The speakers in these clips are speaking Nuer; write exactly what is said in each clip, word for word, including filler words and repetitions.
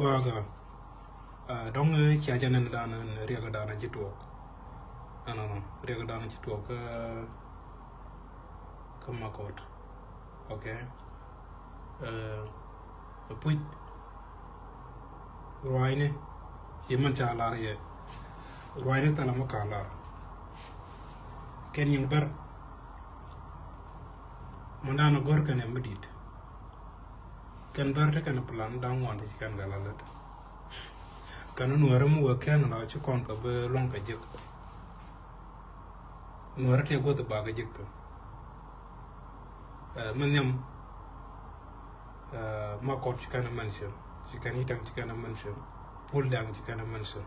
Waga. Dɔŋ cia jɛ nɛn dan riɛk dan ci tuɔk. Ɛnɔnɔ riɛk dan ci tuɔk kä kä Makɔt. Okay. Ɛ puc ruaacni ci mɛn ca lar yɛ. Ruaacni thilɛ mi ka lar. Kɛn nyin bär. Mɛ dan gɔr kɛn ɛ mi dit. Kɛn bär ti kɛn plan da̱ŋ ŋuan ti ci kɛn kɛ la lät. Kɛn nuɔ̱ɔ̱ri mi wee kɛn la ci kɔn kɛ bi luɔ̱ŋ kɛ jek. Nuɔ̱ɔ̱ri ti guɔth ba kɛ jek thin. Ɛ mi nhiam. Ɛ Makɔt ci kɛn mention, ci kɛn Itaŋ ci kɛn mention, Pul Daŋ ci kɛn mention.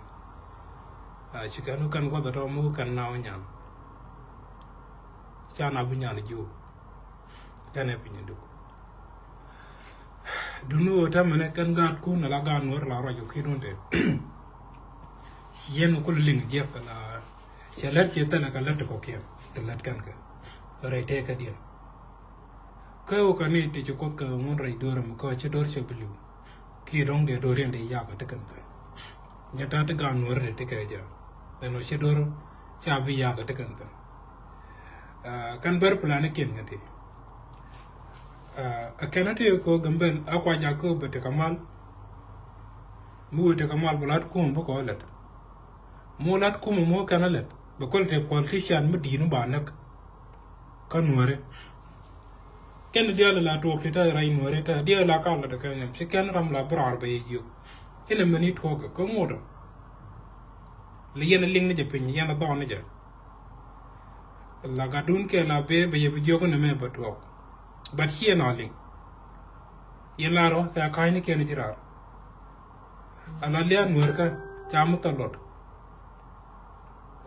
Ɛ ci kɛn kɛn guɔth tɔ mi kɛn na wä nyan. Ca na bi nyan jiw. Tɛnɛ piny duk. Duni wä tɛmɛnɛ kɛn gaatkun ala gaat nuɔr la ruac kɛ kui̱dun tɛ. Ci yɛn kul liŋ jiɛk la cɛ lät ci thilɛ kɛ lät ti kɔkiɛn ti lät kɛn kɛ rɛy tɛɛkädiɛn. Kä wä kɛ ni ti ci kuoth kɛ ŋun rɛy do̱r mi kä ci do̱r cɛ bi liw. Ki dɔ̱ŋ dee do̱r yɛn dee yakä ti kɛn thɛn. Nyɛ ta̱a̱ ti gaan nuɔr dee ti kɛ jɛ. Ɛn wä ci do̱r ca bi yakä ti kɛn thɛn. Kɛn bär plan kiɛn kɛ ti. Ɛ kɛn ti ko Gambɛl a kua jak ko bɛ ti kɛ mal. Mi wä ti kɛ mal bɛ lat kum bä kɔ lɛt. Mu lat kum mu kɛn lɛt bɛ kɔl ti politician mi di̱i̱n ba näk. Kä nuɔri kɛn diaal la tuɔk ti ta ray nuɔri ta diaal la kal la dɛ kɛ nyam ci kɛn ram la brar bɛ yɛ jiök. Inɛ mɛn i tuɔk kä ŋuɔdɔ. Li yɛn liŋ ni jɛ piny yɛn dhɔn ni jɛ. La gatdun kɛ la bee bɛ yɛ bi jiök ni mɛ bɛ tuɔk. But ci yɛn a liŋ. Yɛn la rɔ kɛ ka̱ny ni kɛn jirar. Ala lian nuɔr kä ca mi thɔ lɔt.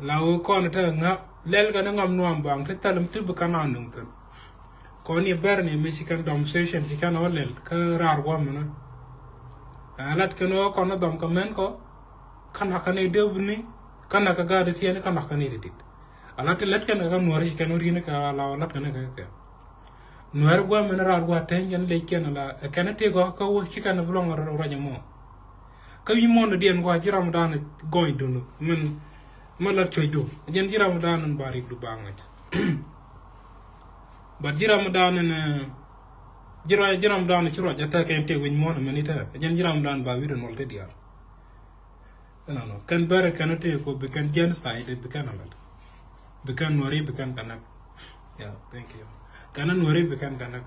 La wee kɔn te ŋa lɛl kɛ ni ŋam nuam baŋ ti thɛl mi ti bi kan a nuŋ thin. Kɔn i̱ bɛr ni mi ci kɛn dɔm session ci kɛn ɔ lɛl kä raar guam mi ni. Ɛ lat kɛn ɔ kɔn ɔ dɔm kɛ mɛn kɔ. Kä nak kɛn i̱ dee bi ni kä nak kɛ gaat tiɛni kä nak kɛn i̱ di dit. Ala ti lät kɛn kɛ kä nuɔri ci kɛn ɔ ri̱ni kɛ ala ɔ lat kɛn kɛ kɛ. Nuɛr guam min raar gua̱a̱th teny kɛn lec kɛn la kɛn ti gɔ̱ kä wä ci kɛn bi luɔ̱ŋ ruac ɛmɔ. Kä wi̱c muɔ̱ɔ̱n diɛn gua̱a̱th ji̱ ram dan gɔny dun min min lat cuec du jɛn ji̱ ram dan in ba rik du ba ŋa̱c. But ji̱ ram dan in ji̱ ram ji̱ ram dan ci ruac a tɛk kɛn ti wi̱c muɔ̱ɔ̱n min itɛ jɛn ji̱ ram dan ba wi̱c du nol ti diaal. Ɛnɔnɔ kɛn bɛrɛ kɛn tëë kɔ bi kɛn genocide bi kɛn a lat. Bi kɛn nuɔri bi kɛn kɛ näk. Yeah, thank you. Kɛn nuɔri bi kɛn kɛ näk.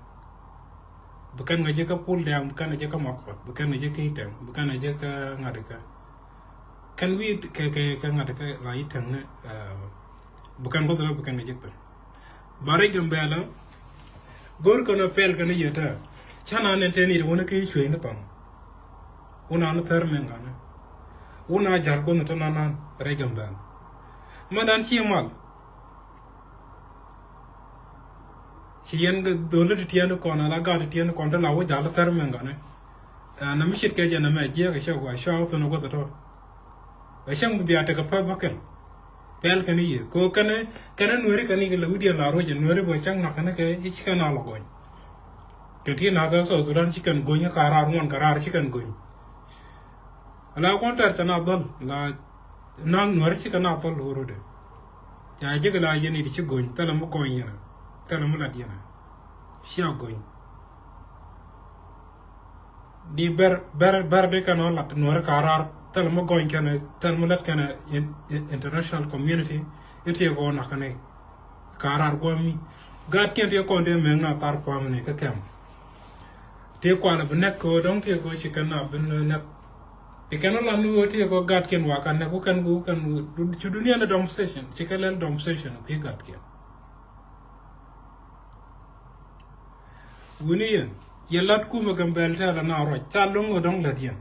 Bi kɛn kɛ jɛ kä Pul Dɛŋ bi kɛn kɛ jɛ kä Makɔt bi kɛn kɛ jɛ kä Itɛŋ bi kɛn kɛ jɛ kä ŋa̱t kä. Kɛn wi̱i̱ kɛ kɛ kɛ ŋa̱t kä la Itɛŋ ni bi kɛn guɔth rɛ bi kɛn kɛ jɛ pɛn. Ba rɛy Gambɛla go̱r kɛn ɔ pɛl kɛn yɛ tɛ. Canɛ nɛn tɛn i̱ wunɛ kä i̱ cuey ni thɔn. Wunɛ an thɛr mɛn ganɛ. Wunɛ a jal guɔth ni tɛ nan nan rɛy Gambɛla. Mɛ dan ci mal. Ci yɛn dholi ti tiɛn kɔn ala gat ti tiɛn kɔn ti la wä jal thɛr mɛn ganɛ. Ɛn mi cit kɛ jɛ nɛ mɛ jiɛk ɛ cɛ wa cua wä thon ɛ guɔth ɛ tɔ. Ɛ cäŋ bi bia tekɛ päth bä kɛl. Pɛl kɛn i̱ yɛ ko kɛn kɛn nueri kɛn i̱ kɛ lɛ wi̱diɛn la ruɔc ɛ nueri bä cäŋ nak kɛn kɛ i̱ ci kɛn a lɔ gɔny. Kɛ ti nak kɛ South Sudan ci kɛn gɔny ka raar ŋuɔn kɛ raar ci kɛn gɔny. Ala kuɔn tɛr kɛn a dhɔl la naŋ nueri ci kɛn a dhɔl ɣöörude. Ca jek la yɛn i̱ ti ci gɔny thilɛ mi gɔny yɛn thilɛ mi lat yɛn. Ci a gɔny. Di ber ber ber di kɛn ɔ lat nuɔri ka raar thil mi gɔny kɛn thil mi lat kɛn international community. Iti kɔ nak kɛn ka raar guami gat kɛn ti kɔn di mɛŋ na thar kuam ni kä kɛm. Ti kual bi nɛk kɔ dɔŋ ti kɔ ci kɛn na bi nɛk. Ti kɛn ɔ lat ni wä ti kɔ gat kɛn wa kan nɛk wä kɛn wä kɛn wä ci dunia ni dɔm station ci kɛ lɛl dɔm station ki gat kɛn. Wuni yɛn yɛ lat kumɛ Gambɛl tɛl ana ruac ca loŋ ɔ dɔŋ lät yɛn.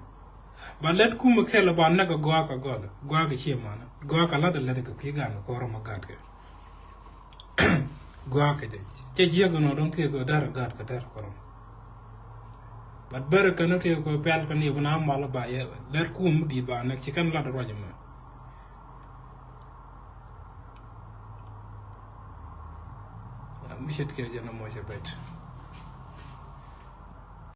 Ba lät kumɛ kɛl ba näk ɛ gɔaa kɛ gɔl gɔaa kɛ cie manä gɔaa kɛ lat ɛ lät kɛ kui̱ gan kɛ kɔrɔ ma gat kɛ. Gɔaa kɛ jɛ cɛ jiɛk ɛ nɔ dɔŋ kiɛ kɛ dɛr ɛ gat kɛ dɛr kɔrɔ. But bɛr kɛn kiɛ kɛ pɛl kɛn yɛ bi na mal ba yɛ lät kumɛ mi di̱i̱t ba näk ci kɛn lat ɛ ruac ɛmɛ. Mi ce̱tkɛ jɛn ɛmɔ cɛ bɛt.